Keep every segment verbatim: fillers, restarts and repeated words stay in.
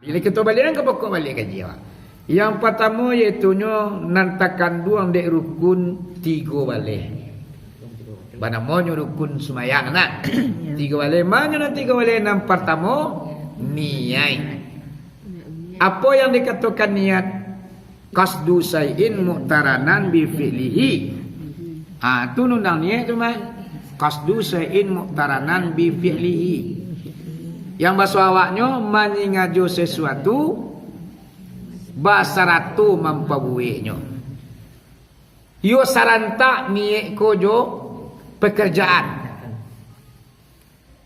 Jadi kito baliak ka pokok baliak kaji awak. Yang partamo yaitunyo nan takanduang dek rukun tigo baleh. Banamonyo rukun sumayang, nah. Tigo baleh, manyo nan tigo baleh? Nan partamo, niaik. Apo yang dikatokan niat? Qasdu syai'in muqtaranan bi fi'lihi. Ah, tu nundang niaik tu mah. Qasdu syai'in muqtaranan bi fi'lihi. Yang baso awaknyo manyingajo sasuatu basarato mampabuweknyo. Iyo sarantak niaik ko jo pekerjaan.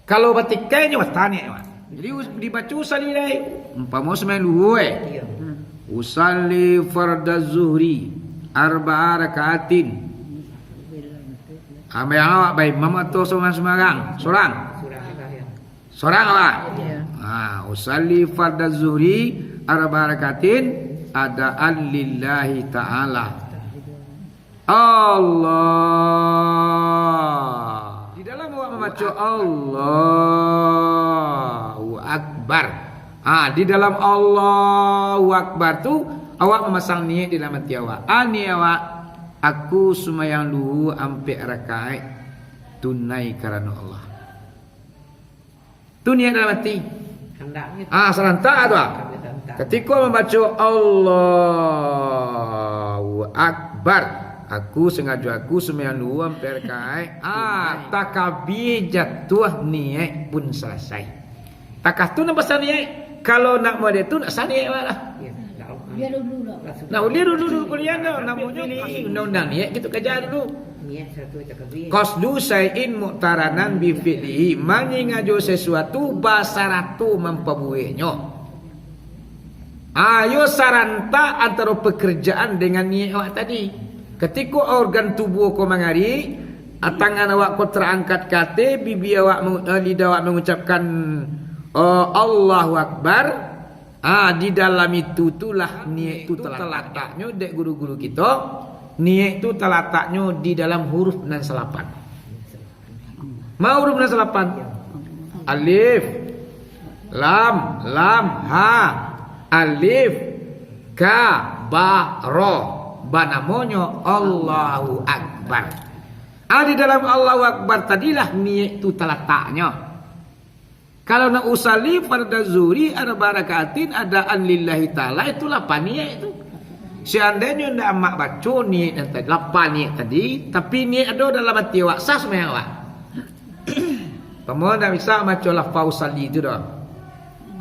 Kalau batikai nyo bataniaik, Mak. Jadi us-, dibaco usalli lai. Umpamo sumbayang duho, eh. Iya. Usalli fardaz zuhri arba'a rakaatin. Ambiak awak baimam atau sorang-sorang? Sorang. Sorang awak? Iya. Ha, usalli fardaz zuhri arba'a rakaatin adaan lillahi ta'ala. Allah. Di dalam awak mambaco Allahu Akbar. Ha, di dalam Allahu Akbar tu, awak mamasang niaik di dalam ati awak. Ah, niaik awak, aku sumbayang duho ampek rakaat tunai karano Allah. Tu niaik dalam ati. Handaknyo. Ah, sarantak tu, ah. Sarantak. Katiko mambaco Allahu Akbar, aku sangajo aku sumbayang duho ampek rakaat. Ah, takabia jatuah niaik pun salasai. Takah tu nan pasal niaik. Kalau nak model tu, nak sah niaik awak lah. Iya, tahu. Dia dulu lah. Nah, dia dulu, dulu kuliah dah, namonyo undang-undang niaik kito kaja dulu. Niaik satu takabia. Qasdu syai'in muqtaranan bi fi'lihi, manyingajo sasuatu basarato mampabuweknyo. Ayo sarantak antaro pekerjaan dengan niaik awak tadi. Katiko organ tubuh ko mangari, tangan awak ko tarangkat ka ateh, bibia awak mangu-, eh, lidah awak mangucapkan, eh, Allahu Akbar, ah, di dalam itu tu lah niaik tu talataknyo dek guru-guru kito. Niaik tu talataknyo di dalam huruf nan salapan. Ma huruf nan salapan? Alif, lam, lam, ha, alif, ka, ba, ro. Banamonyo Allahu Akbar. Ah, di dalam Allahu Akbar tadilah niaik tu talataknyo. Kalau nak usalli fardaz zuhri arba'a rakaatin adaan lillahi ta'ala, itulah paniaik tu. Seandainyo ndak amak baco niaik nan tadi, lapan niaik tadi, tapi niaik ado dalam ati awak, sah sumbayang awak. Pamo ndak bisa maco lafaz usalli tu doh.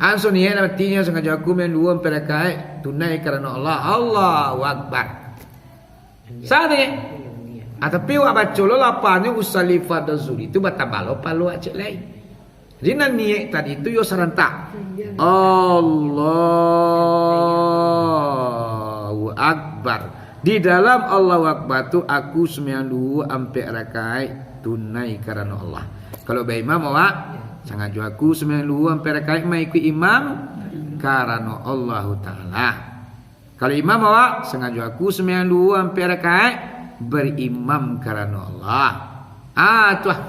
Anso niaik dalam atinyo, sangajo aku sumbayang duo ampek rakaat, tunai karano Allah, Allahu Akbar. Sah tu, kan? Ah, tapi awak baco lo lapanyo usalli fardaz zuhri tu batambah lo palo awak cek lai. Jadi nan niaik tadi tu yo sarantak. Allahu Akbar. Di dalam Allahu Akbar tu aku sumbayang duo ampek rakaat tunai karano Allah. Kalau baimam awak, sangajo aku sumbayang duo ampek rakaat maikuik imam karano Allahu Taala. Kalau imam awak, sangajo aku sumbayang duo ampek rakaat, barimam karano Allah. Ah, tu ah.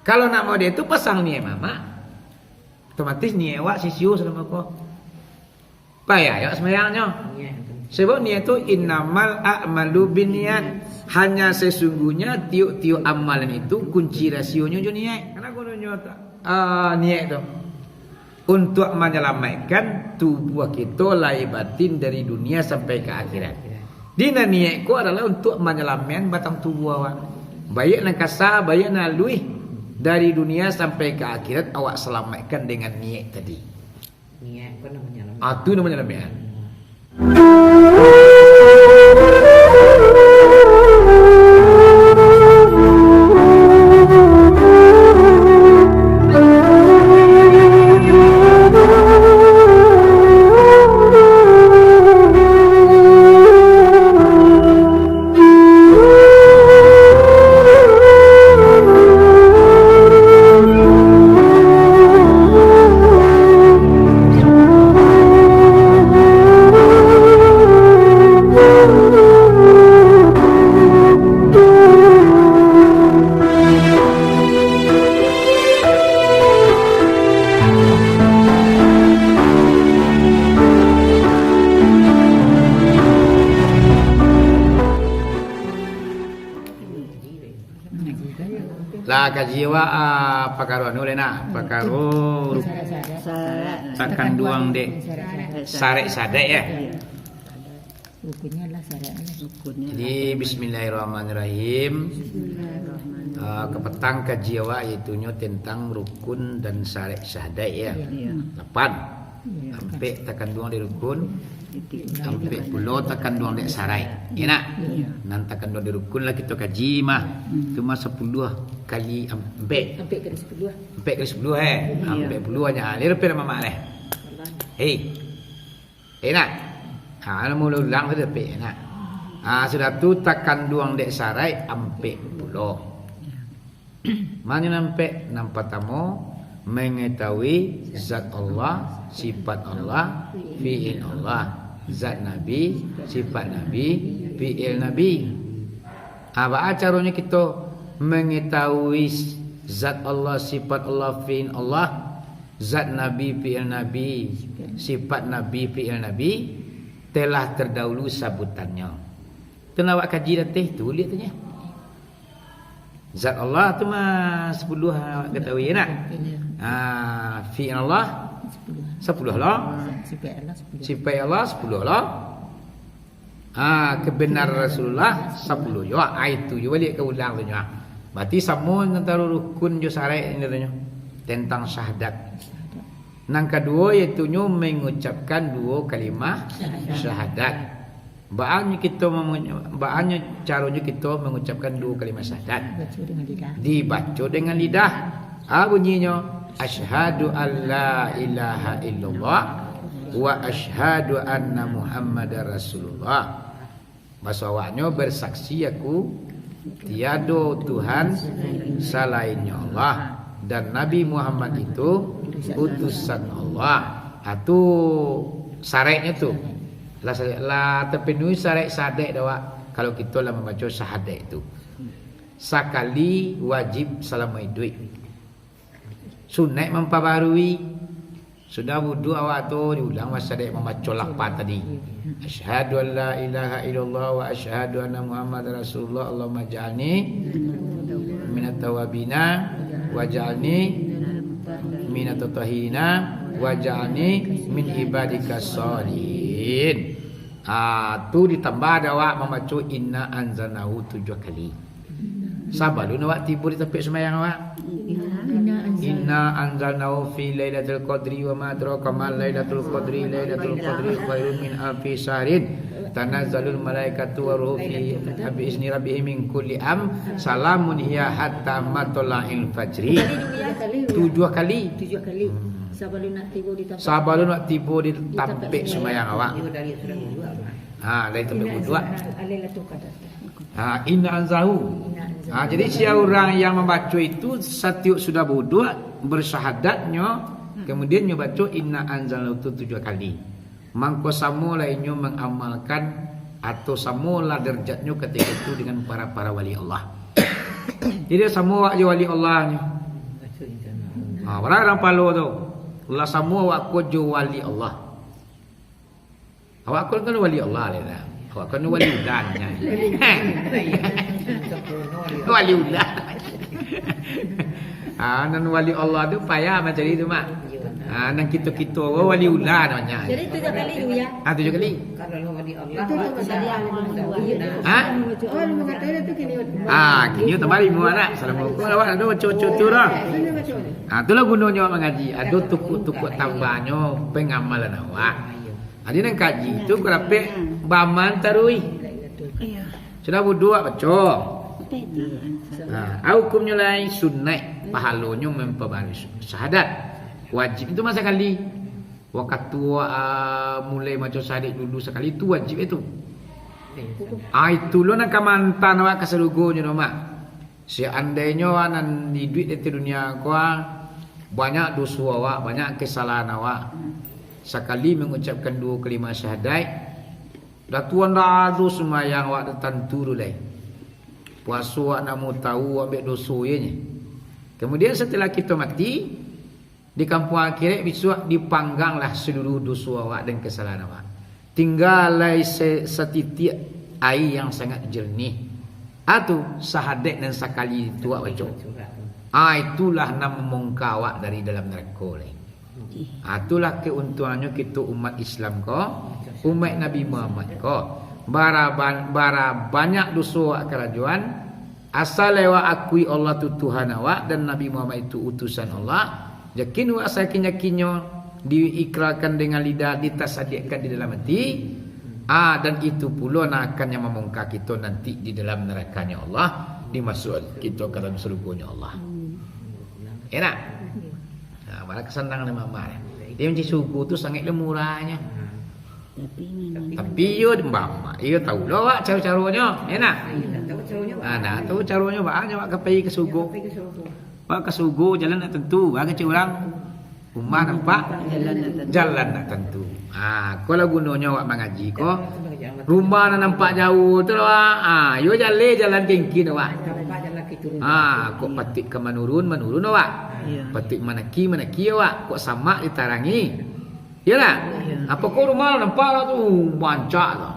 Kalau nak model tu, pasang niaik mamak. Otomatis niaik awak sisio salamo ko. Payah awak sumbayangnyo. Sabab niaik tu, "Innamal a'malu binniyat." Hanya sesungguhnya tiok-tiok amalan itu kunci rasionyo jo niaik. Karano gunonyo tu, ah, niaik tu. Untuak manyalamaikkan tubuah kito lahia batin dari dunia sampai ka akhirat. Di nan niaik ko adalah untuak manyalamaikkan batang tubuah awak. Baiak nan kasa, baiak nan aluih, dari dunia sampai ka akhirat awak salamaikkan dengan niaik tadi. Niaik ko nan manyalamaikkan. Ah, tu nan manyalamaikkan. Kaji awak, ah, pakaro anu lai nak, pakaro takanduang dek sarek sadek ya. Rukunnyo lah sarek. Jadi, bismillahirrahmanirrahim. Ah, kapatang kaji awak, yaitunyo tentang rukun dan sarek syahadat ya. Lapan. Ampek takanduang di rukun, ampek pulo takanduang dek sarai. Iyo nak? Nan takanduang di rukun lah kito kaji mah. Cuma sapuluah kali ampek. Ampek kali sapuluah. Ampek kali sapuluah eh. Ampek puluah nya. Lero pe lah mamak leh. Hei. Eh nak? Ha, nak maulang-ulang tu dapek nak. Ha, sudah tu takanduang dek sarai ampek pulo. Mano nan ampek? Nan partamo, mangatahui zat Allah, sifat Allah, fi'il Allah, zat Nabi, sifat Nabi, fi'il Nabi. Ha, baa caronyo kito mangatahui zat Allah, sifat Allah, fi'il Allah, zat Nabi, fi'il Nabi, sifat Nabi, fi'il Nabi? Telah terdahulu sabutannyo. Tu nan awak kaji dateh tu, liek tu nyo. Zat Allah tu mah sapuluah awak katahui, yo nak? Ha, fi'il Allah sapuluah lo. Sifat Allah sapuluah. Sifat Allah sapuluah lo. Ha, kebenaran Rasulullah sapuluah juo. Ha, itu juo baliak ka ulang tu nyo. Berarti samo antaro rukun jo syarat inyo tu nyo. Tentang syahadat. Nan kaduo, yaitunyo mengucapkan duo kalimah syahadat. Baa nyo kito mamu-, baa nyo caronyo kito mengucapkan duo kalimah syahadat? Baco dengan lidah. Dibaco dengan lidah. A bunyinyo, "Asyhadu an la ilaha illallah wa asyhadu anna Muhammadar Rasulullah." Baso awaknyo, bersaksi aku, tiado Tuhan salainnyo Allah, dan Nabi Muhammad itu utusan Allah. Ha, tu syaratnyo tu. Lah sa-, lah tapanuhi syarat syahadat dek awak, kalau kito lah mambaco syahadat tu. Sakali wajib salamo iduik. Sunaik mampabarui. Sudah wuduak awak tu, diulang masa dek mambaco lafaz tadi. Asyhadu an la ilaha illallah wa asyhadu anna Muhammadar Rasulullah. Allahumma ja'alni minat tawabina wa ja'alni minat tatahina wa ja'alni min ibadika sholihin. Ah, tu ditambah dek awak mambaco inna anzalnahu tujuah kali. Sabalun awak tibo di tampek sumbayang awak. Inna anzalnahu fi lailatul qadri wa ma adraka ma lailatul qadri, lailatul qadri khairun min alfi syahrin, tanazzalul malaikatu wa ruhu fiha bi izni rabbihim min kulli am, salamun hiya hatta matla'il fajri. Tujuah kali. Tujuah kali. Sabalun nak tibo di tampek. Sabalun nak tibo di tampek sumbayang awak. Ha, dari tampek wuduak. Ha, inna anzalnahu. Ha, jadi sia urang yang mambaco itu satiok sudah wuduak, bersyahadatnyo, kemudian nyo baco inna anzalnahu tu tujuah kali. Mangko samo lah inyo mengamalkan atau samo lah derajatnyo ketika itu dengan para-para wali Allah. Jadi samo awak jo wali Allah nyo. Ha, urang-urang palo tu. Lah samo awak ko jo wali Allah. Awak ko kan wali Allah lah dah. Awak kan wali udan nya. Wali udan. Ah, nan wali Allah tu payah mancari tu, Mak. Ah, nan kito-kito wali udan namanya. Jadi tujuah kali tu ya. Ah, tujuah kali. Kalau wali Allah. Ah? Ah, kini tambah lima anak. Assalamualaikum. Awak ada baca-baca tu dah. Ah, itulah gunonyo mangaji. Ada tukuk-tukuk tambahnyo pengamalan awak. Jadi nan kaji tu ka dapek baamal taruih. Sudah wuduak baco. Ha, hukumnyo lai sunaik, pahalonyo mampabarui syahadat. Wajib tu mah sakali. Wakatu, ah, mulai maco syahadat dulu sakali tu wajib itu. Ah, itu lo nan ka maantaan awak ka sarugo nyo, Mak. Seandainyo nan iduik di ateh dunia ko, ah, banyak doso awak, banyak kesalahan awak. Sakali mangucapkan duo kalimah syahadat, dah tuan dah ado sumbayang awak dah tantu tu lai. Puaso awak nak mau tahu, ambek doso ye nyo. Kemudian setelah kito mati, di kampuang akhirat bisuak dipangganglah seluruh doso awak dan kesalahan awak. Tingga lai se-, satitiak aia yang sangat jernih. Ah tu, syahadat nan sakali tu awak baco. Ah, itulah nan mamungka awak dari dalam narako lai. Ah, itulah keuntuangannyo kito umat Islam ko, umat Nabi Muhammad ko. Bara, bara banyak doso awak karajoan, asal awak akui Allah tu Tuhan awak dan Nabi Muhammad itu utusan Allah, yakin awak sayakin-yakinnyo diikrarkan dengan lidah, ditasadiakkan di dalam hati, ah, dan itu pulo nan akan yang mamungka kito nanti di dalam narakanyo Allah, dimasuakan kito ka dalam sarugonyo Allah. Enak? Nah, malah kasanangan mamak. Dia manci suku tu sangaik lah murahnyo. Tapi iyo, mamak, iyo tahu lah awak caro-caronyo. Enak? Ah, nah, tahu caronyo, baa nyo awak ka pai ka sugo. Awak ka sugo, jalan ndak tantu, baa kecek urang. Rumah nampak, jalan ndak tantu. Ha, ko lah gunonyo awak mangaji ko. Rumah nan nampak jauah tu lah, ha, yo jaleh jalan kengkin awak. Ha, kok patuik ka manurun, manurun awak. Iyo. Patuik manaki, manaki awak. Kok samak ditarangi. Iyo lah. Iyo. Apo ko rumah nampak lah tu, mancak lah.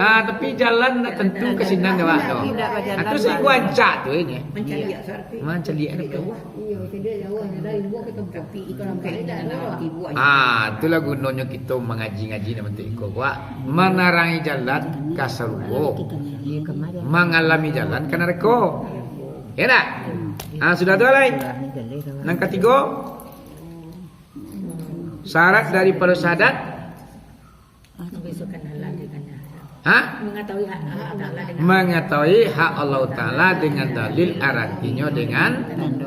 Ah, tapi jalan ndak tantu ka sinan awak tu. Ah, tu siko ancak tu ini. Mancaliak tu. Ah, itulah gunonyo kito mangaji-ngaji nan bantuak iko, Pak. Manarangi jalan ka sarugo. Mangalami jalan ka narako. Ya ndak? Ah, sudah tu lai. Nan katigo, syarat daripado syahadat. Ah, tu besok kan halal dengan haram. Hah? Mengetahui hak Allah Taala dengan Mengetahui hak Allah Taala dengan dalil, aratinyo dengan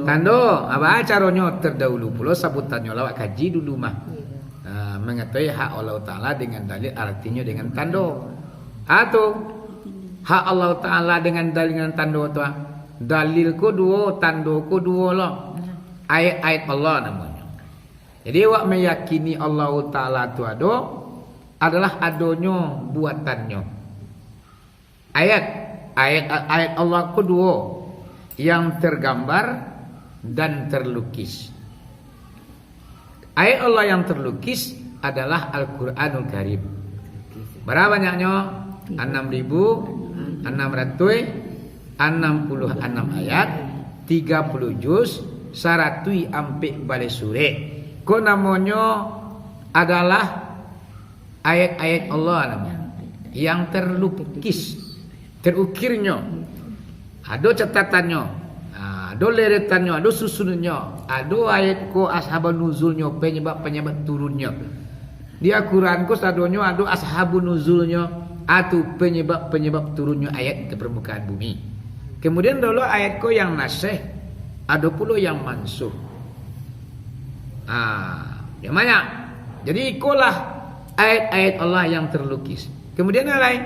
tando. Apa caronyo? Terdahulu pulo sabutannyo lah awak kaji dulu mah. Iya. Ah, mengetahui hak Allah Taala dengan dalil, aratinyo dengan tando. Ah, tu. Hak Allah Taala dengan dalil, dengan tando tu, ah. Dalil ko duo, tando ko duo lo. Ayat-ayat Allah namonyo. Jadi, awak meyakini Allah Taala tu ado, adalah adonyo buatannyo. Ayat, ayat, ayat Allah ko duo, yang tergambar dan terlukis. Ayat Allah yang terlukis adalah Al-Quranul Karim. Bara banyaknyo? Anam ribu anam ratuih anam puluah anam ayat, tiga puluah juz, saratuih ampek baleh surek. Ko namonyo adalah ayat-ayat Allah namonyo, yang terlukis, terukirnyo. Ado catatannyo, ah, ado leretannyo, ado susunnyo, ado ayat ko asbabun nuzulnyo, penyebab-penyebab turunnyo. Di Al-Quran ko sadonyo ado asbabun nuzulnyo, ah, tu penyebab-penyebab turunnyo ayat ka parmukaan bumi. Kemudian ado lo ayat ko yang nasikh, ado pulo yang mansukh. Ah, yang banyak. Jadi, ikolah ayat-ayat Allah yang terlukis. Kemudian, yang lain,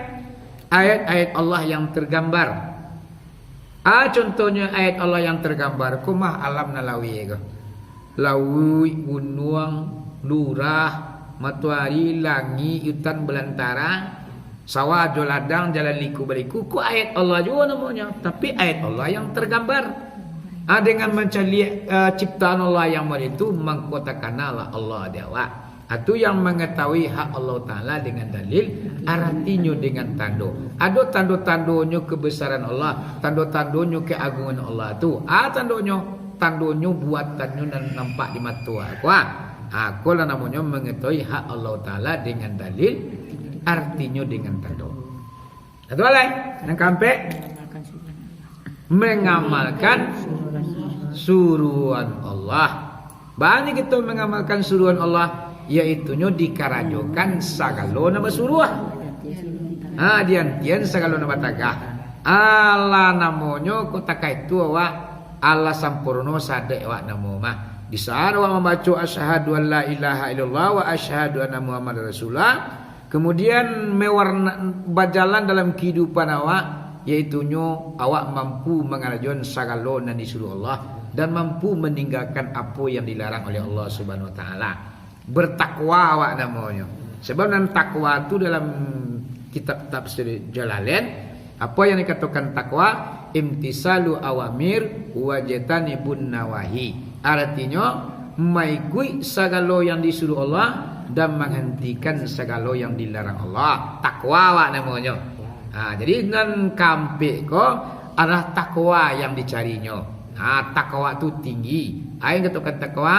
ayat-ayat Allah yang tergambar. Ah, contohnyo ayat Allah yang tergambar ko mah alam nan laweh ko. Lauik, gunuang, lurah, matoari, langik, utan balantara, sawah jo ladang, jalan liku-baliku, ko ayat Allah juo namonyo. Tapi ayat Allah yang tergambar. Ah, dengan mancaliak, ah, ciptaan Allah yang model tu, mangko takanalah Allah di awak. Atu yang mangatahui hak Allah Taala dengan dalil, aratinyo dengan tando. Ado tando-tandonyo kebesaran Allah, tando-tandonyo keagungan Allah tu. Ah, tandonyo, tandonyo buatannyo nan nampak di mato aku. Ah, ah, ko lah namonyo mangatahui hak Allah Taala dengan dalil, aratinyo dengan tando. Satu hal lain, yang keempat, mengamalkan suruhan Allah. Baa nyo kito mengamalkan suruhan Allah, yaitunyo dikarajokan sagalo nan basuruah. Ha, diantian sagalo nan batagah. Alah namonyo kok takah itu awak, alah sampurno sadek awak namo mah. Di saat awak mambaco asyhadu an la ilaha illallah wa asyhadu anna Muhammadar Rasulullah, kemudian mewarna-, bajalan dalam kehidupan awak, yaitunyo awak mampu mangarajoan sagalo nan disuruah Allah dan mampu maninggakan apo yang dilarang oleh Allah Subhanahu Wa Taala. Bertakwa awak namonyo. Sebab nan takwa tu dalam kitab Tafsir Jalalain, apo yang dikatokan takwa? Imtisalu awamir wajtanibun nawahi. Aratinyo, maikuik sagalo yang disuruah Allah dan manghentikan sagalo yang dilarang Allah. Takwa awak namonyo. Ha, jadi nan kaampek ko adalah takwa yang dicarinyo. Ha, takwa tu tinggi. Ain katokan takwa,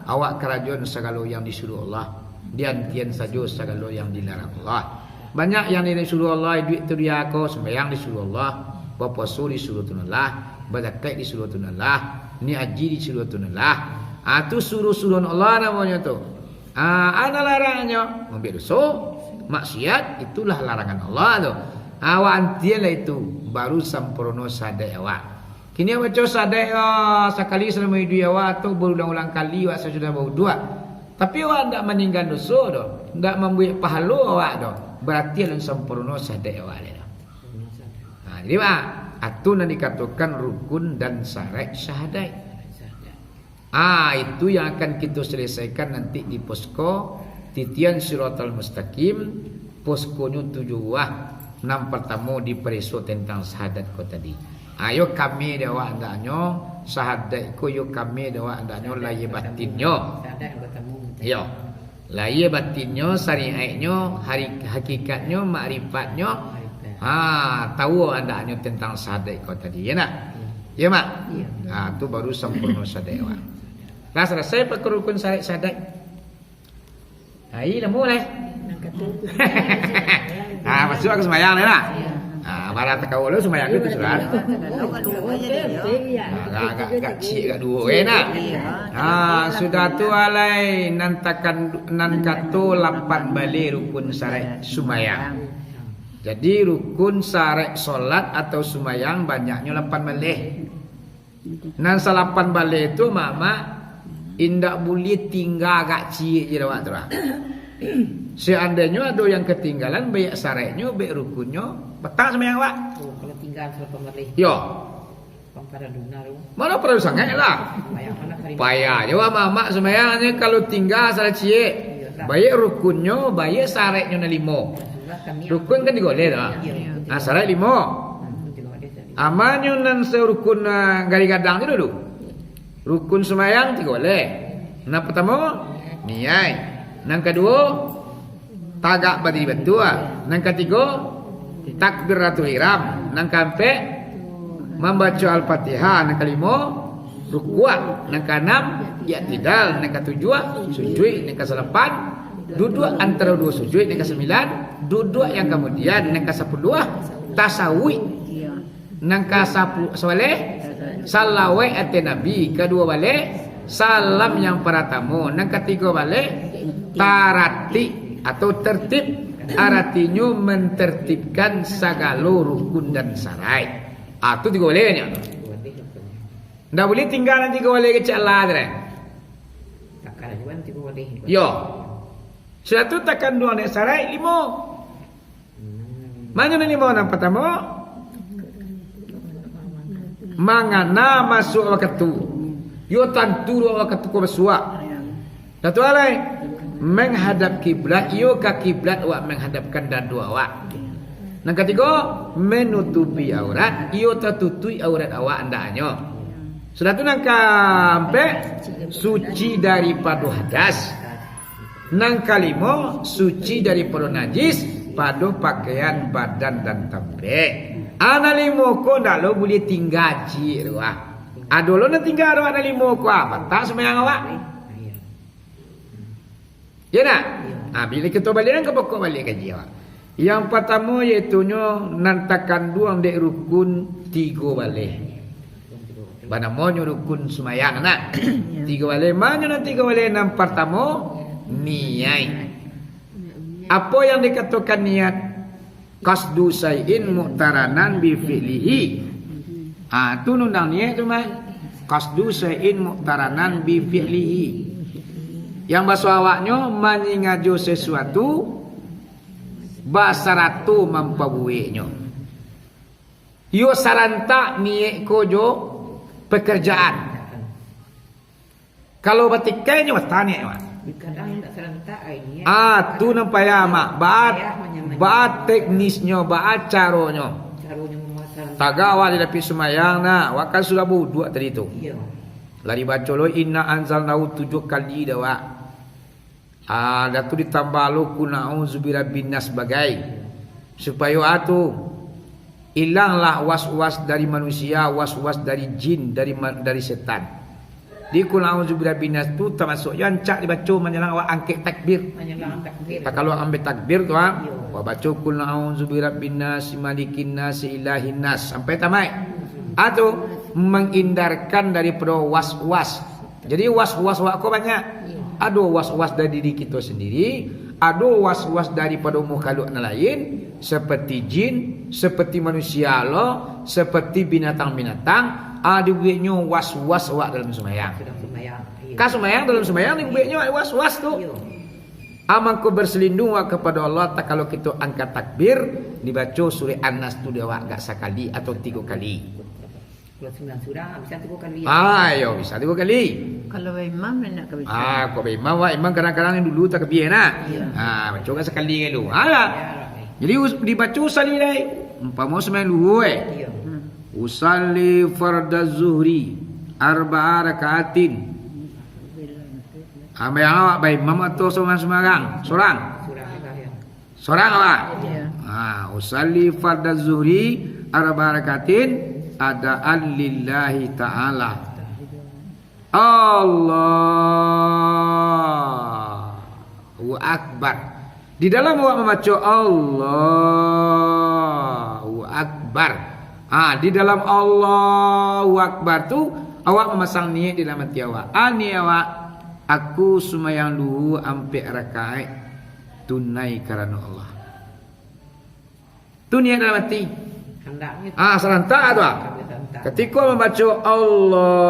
awak karajoan sagalo yang disuruah Allah, diantian sajo sagalo yang dilarang Allah. Banyak yang disuruah Allah, duit tu dia ko, sembahyang disuruah Allah, bapuaso disuruah Tuhan Allah, bazakat disuruah Tuhan Allah, ni haji disuruah Tuhan Allah. Ha, tu suruah-suruahan Allah namonyo tu. Ha, ana larangnyo, mambuek doso, maksiat, itulah larangan Allah tu. Ha, awak antianlah itu, baru sampurno sahadaik awak. Kini baco sahadaik, ah, sakali salamo iduik awak, atau barulang-ulang kali awak sasudah bawuduak. Tapi awak ndak maninggan doso doh, ndak mambuek pahalo awak doh, barati alun sampurno sahadaik awak lai doh. Ha, jadi, Pak, atu nan dikatokan rukun dan syarat sahadaik. Ah, itu yang akan kito selesaikan nanti di posko titian Siratal Mustaqim, poskonyo tujuah buah. Nan partamo dipareso tentang sahadat ko tadi. Ayo kami di awak andaknyo, sahadat ko yo kami di awak andaknyo lahia batinnyo. Iyo. Lahia batinnyo, syariatnyo, hari, hakikatnyo, makrifatnyo. Ha, tahu andaknyo tentang sahadat ko tadi, ya nak? Ya, Mak? Ha, tu baru sampurno sahadat awak. Lah salasai pakaro rukun syarat sahadat. Ha, ih, lamo lah. Ha, masuk ka sumbayang lah. Ha, bara takau lu sumbayang tu surah. Ha, agak, agak, agak ciek agak duo, eh, nak? Ha, sudah tu alai nan takan, nan kato lapan baleh rukun syarat sumbayang. Jadi rukun syarat solat atau sumbayang banyaknyo lapan baleh. Nan salapan baleh tu, Mak, indak buliah tingga agak ciek je awak tu lah. Seandainyo ado yang katinggalan, baik syaratnyo, baik rukunnyo, batang sumbayang awak. Oh, kalau tinggal salapan baleh. Yo. Bang, pada duna tu. Mana perlu sangat lah. Payah mana hari. Payah je awak, Mak, sumbayang je kalau tingga salah ciek. Iyolah. Baik rukunnyo, baik syaratnyo nan limo. Sudah kami. Rukun kan tigo baleh tu. Iyo, iyo. Nah, syarat limo. Hmm, tigo baleh tadi. Amanyo nan sarukun, ah, gadih gadang tu dulu. Rukun sumbayang tigo baleh. Nan partamo, niaik. Nan kaduo, tagak badiri batua. Nan katigo, takbiratul ihram. Nan kaampek, mambaco Al-Fatihah. Nan kalimo, rukuak. Nan kaanam, i'tidal. Nan katujuah, sujuik. Nan kasalapan, duduak antaro duo sujuik. Nan kasambilan, duduak yang kamudian. Nan kasapuluah, tasawik. Nan kasapu-, sabaleh, salawat ateh Nabi. Kaduo baleh, salam yang paratamo. Nan katigo baleh, taratik atau tertib. Aratinyo mentertibkan sagalo rukun dan syarat. Ah, tu tigo baleh nyo. Ndak buliah tingga nan tigo baleh kecek lah tu deh. Takkan juo tigo baleh. Yo. Sudah tu takan duo nyo syarat limo. Mano nan limo? Nan partamo, mangana masuak wakatu. Yo tantu wakatu ko basuak. Satu hal lai, menghadap kiblat, iyo ka kiblat awak menghadapkan dado awak. Nan katigo, menutupi aurat, iyo tatutuik aurat awak andaknyo. Sudah tu nan kaampek, suci daripado hadas. Nan kalimo, suci daripado najis pado pakaian badan dan tampek. Ah, nan limo ko ndak lo buliah tingga ciek tu ah. Ado lo nan tingga tu ah, nan limo ko ah, batal sumbayang awak. Ya nak? Ah, bila kito baliak ka pokok baliak kaji awak. Yang partamo yaitunyo nan takanduang dek rukun tigo baleh. Banamonyo rukun sumayang, nak? Tigo baleh. Manyo nan tigo baleh? Nan partamo, niaik. Apo yang dikatokan niat? Qasdu syai'in muqtaranan bi fi'lihi. Ha, tu nundang niat tu mah. Qasdu syai'in muqtaranan bi fi'lihi. Yang baso awaknyo manyingajo sasuatu, basarato mampabueknyo. Iyo sarantak niat ko jo pekerjaan. Kalau batikai nyo bataniak, Mak. Kadang indak sarantak ai niat. Ah, tu nan payah, Mak. Ba, ba teknisnyo, ba caronyo. Caronyo mamasaran. Tagak awak di lapik sumayang, nak. Awak kan sudah bauduak tadi tu. Iyo. Lah dibaco lo inna anzalnahu tujuah kali dah, Wak. Ah, dah tu ditambah lo qul a'udzu birabbin nas bagai. Supayo atu Ilanglah was-was dari manusia, was-was dari jin, dari ma-, dari setan. Di Qul a'udzu birabbinas tu tamasuak jo rancak dibaco manjalang awak angkek takbir. Manjalang takbir. Tak kalau ambil takbir tu, ha? Iyo. Wah, baco Qul a'udzu birabbinas, malikinnas, ilahinnas sampai tamaik. Ah, tu menghindarkan daripada was-was. Jadi was-was awak ko banyak. Iyo. Ado was-was dari diri kito sendiri, ado was-was daripada makhluk nan lain, seperti jin, seperti manusia lo, seperti binatang-binatang, ah, dibueknyo was-was awak dalam sumbayang. Sedang sumbayang. Iyo. Ka sumbayang, dalam sumbayang dibueknyo was-was tu. Iyo. Ah, mangko berselindung awak kepada Allah, tak kalau kito angkat takbir, dibaco surah An-Nas tu di awak agak sakali atau tigo kali. Kalau sumbayang surang, bisa tigo kali. Ah, yo, bisa tigo kali. Kalau baimam, nak ka bisa. Ah, kok baimam, wak imam kadang-kadang yang dulu takbir, nak? Iyo. Ah, baco kan sakali kan dulu. Ah, lah. Iyo, lah. Jadi, us-, dibaco sakali lai. Umpamo sumbayang duhur, eh. Iyo. Hmm. Usalli fardaz zuhri arba'a rakaatin. Ambil awak baimam atau sorang-sorang? Sorang. Sorang. Sorang awak? Iyo. Ha, usalli fardaz zuhri arba'a rakaatin adaan lillahi ta'ala. Allahu Akbar. Di dalam awak mambaco Allahu Akbar. Ha, di dalam Allahu Akbar tu, awak mamasang niat di dalam ati awak. Ah, niat awak, aku sumbayang duhur ampek rakaat tunai karano Allah. Tu niat dalam ati. Handaknyo tu. Ah, sarantak tu, ah. Sarantak. Katiko mambaco Allahu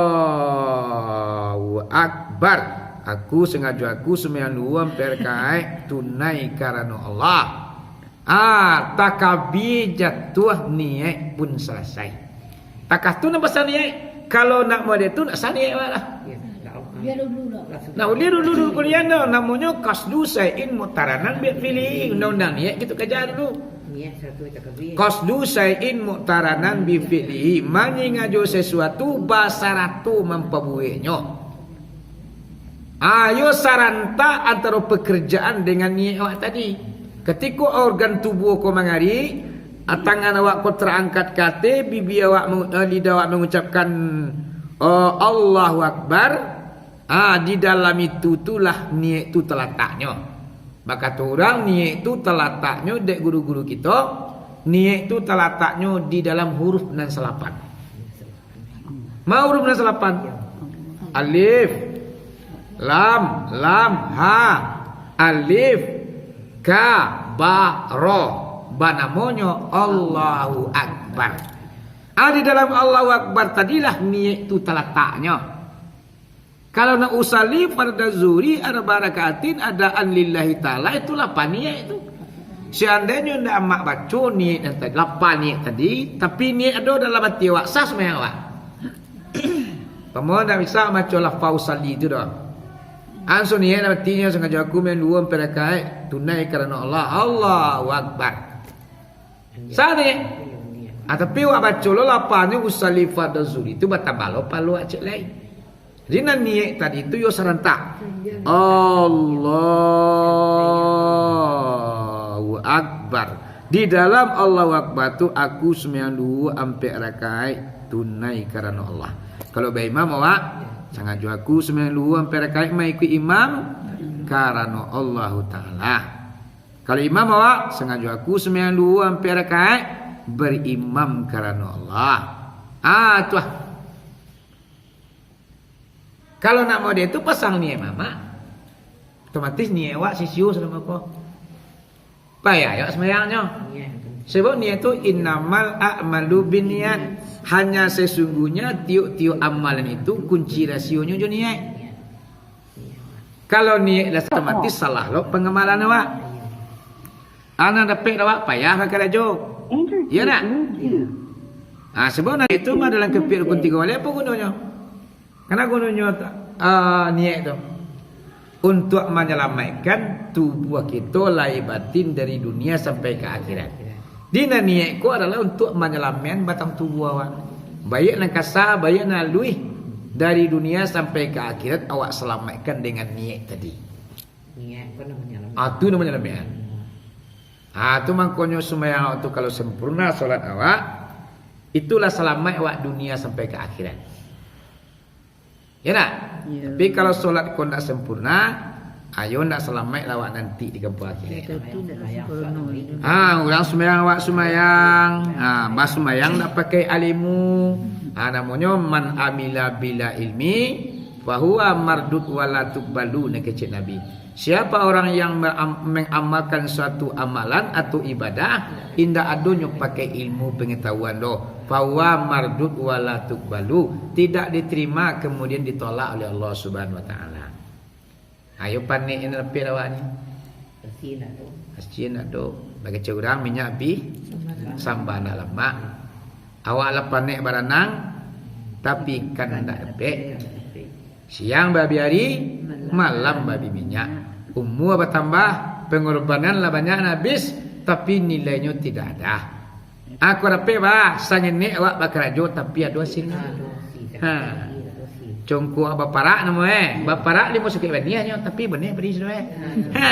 Akbar, aku sangajo aku sumbayang duhur ampek rakaat tunai karano Allah. Ah, takabia jatuah niat pun salasai. Takah tu nan pasal niat. Kalau nak model tu, nak sah niat awak lah. Iyo, tak apo. Biar dulu lah. Nah, uliah dulu, dulu kuliah tu. Namonyo qasdu syai'in muqtaranan bi fi'lihi. Undang-undang niat kito kaja dulu. Niat satu takabia. Qasdu syai'in muqtaranan bi fi'lihi. Mangajo sesuatu basarato mampabueknyo. Ayo sarantak antaro pekerjaan dengan niat awak tadi. Katiko organ tubuh ko mangarik, tangan awak ko tarangkat ka ateh, bibia awak, eh, lidah awak mangucapkan, eh, Allahu Akbar, ah, di dalam itu tu lah niat tu talataknyo. Bakato urang, niat tu talataknyo, dek guru-guru kito, niat tu talataknyo di dalam huruf nan salapan. Ma huruf nan salapan? Alif, lam, lam, ha, alif, ka, ba, ro. Banamonyo Allahu Akbar. Ah, di dalam Allahu Akbar tadilah niat tu talataknyo. Kalau nak usalli fardaz zuhri arba'a rakaatin adaan lillahi ta'ala, itu lapan niat tu. Seandainyo ndak amak baco niat nan tadi, lapan niat tadi, tapi niat ado dalam ati awak, sah sumbayang awak. Pamo ndak bisa maco lafaz usalli tu doh. Anso niat dalam atinyo, sangajo aku sumbayang duhur ampek rakaat tunai karano Allah. Allahu Akbar. Sah tu, ya? Ah, tapi awak baco lo lapanyo usalli fardaz zuhri tu batambah lo palo awak cek lai. Jadi, nan niat tadi tu yo sarantak. Allahu Akbar. Di dalam Allahu Akbar tu, aku sumbayang duhur ampek rakaat tunai karano Allah. Kalau baimam awak, sangajo aku sumbayang duhur ampek rakaat maikuik imam karano Allahu Ta'ala. Kalau imam awak, sangajo aku sumbayang duhur ampek rakaat, baimam karano Allah. Ah, tu ah. Kalau nak model tu, pasang niat mamak. Otomatis niat awak sisio salamo ko. Payah awak sumbayangnyo. Niat. Sebab niat tu, "Innamal a'malu binniyat." Hanya sesungguhnya tiok-tiok amalan itu kunci rasionyo jo niat. Kalau niat lah otomatis salah lo pangamalan awak. Anak dapek awak payah bakarajo. Iya nak? Ah, sebab niat itu mah dalam kapiak rukun tigo baliak, apa gunonyo? Kana gunonyo, ah, niat tu? Untuak manyalamaikkan tubuah kito lahia batin dari dunia sampai ka akhirat. Di nan niat ko adalah untuak manyalamaikan batang tubuah awak. Baiak nan kasa, baiak nan aluih, dari dunia sampai ka akhirat awak salamaikkan dengan niat tadi. Niat ko nan manyalamaikan. Ah, tu nan manyalamaikan. Ha, tu mangkonyo sumbayang awak tu kalau sempurna solat awak, itulah salamaik awak dunia sampai ka akhirat. Ya ndak? Ya. Tapi kalau solat ko ndak sempurna, ayo ndak salamaik lah awak nanti di kampuang akhirat. Ya, tapi ndak sempurna. Ha, urang sumbayang awak sumbayang, ha, basumbayang ndak pakai ilmu. Ha, namonyo man amila bila ilmi, fahuwa mardud wala tukbalu, nak kecek Nabi. Siapa orang yang meram-, mengamalkan suatu amalan atau ibadah, indak adonyo pakai ilmu pengetahuan doh, fahuwa mardud wala tukbalu, tidak diterima, kemudian ditolak oleh Allah Subhanahu Wa Taala. Ayo panek ini lebih awak ni. Asin ado. Asin ado. Bagi urang minyak bi samba nak lamak. Awak lah panek baranang, tapi kan ndak dapek. Siang babi ari, malam babi minyak. Umua batambah, pangorbanan lah banyak habis, tapi nilainyo tidak ada. Aku dapek bah, sangenek awak bakarajo, tapi ado hasilnyo. Ha. Congkuak baparak namo eh. Baparak limo sukek baniahnyo, tapi baniah bari sudah eh. Ha.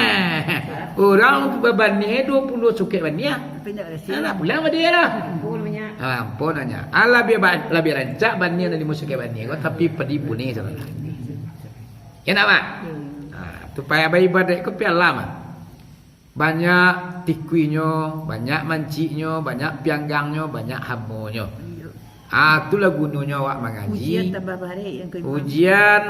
Urang babaniah duo puluah sukek baniah. Tapi ndak berhasil. Alah, pulang badiah lah. Ampun banyak. Ha, ampun banyak. Alah, biar ba-, labiah rancak baniah dari musuh ke baniah ko, tapi padi punih salah. Ya ndak, Mak? Hmm. Ha, tu payah baibadat ko pialah, Mak. Banyak tikuinyo, banyak manciknyo, banyak pianggangnyo, banyak hamonyo. Iyo. Ah, itulah gunonyo awak mangaji. Ujian tambah barek yang kelima. Ujian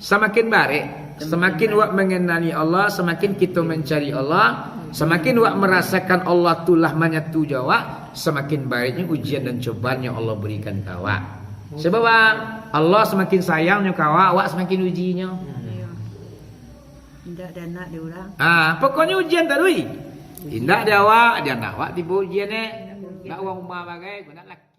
samakin barek, samakin awak manganali Allah, samakin kito mancari Allah, samakin awak marasakan Allah tu lah manyatu jo awak, samakin bareknyo ujian dan cobaan yang Allah barikan ka awak. Sabab Allah samakin sayangnyo ka awak, awak samakin ujinyo. Iyo. Indak ada anak di urang. Ah, pokoknyo ujian taruih. Indak di awak, di anak awak tibo ujian eh. Nak urang rumah bagai, nak laki.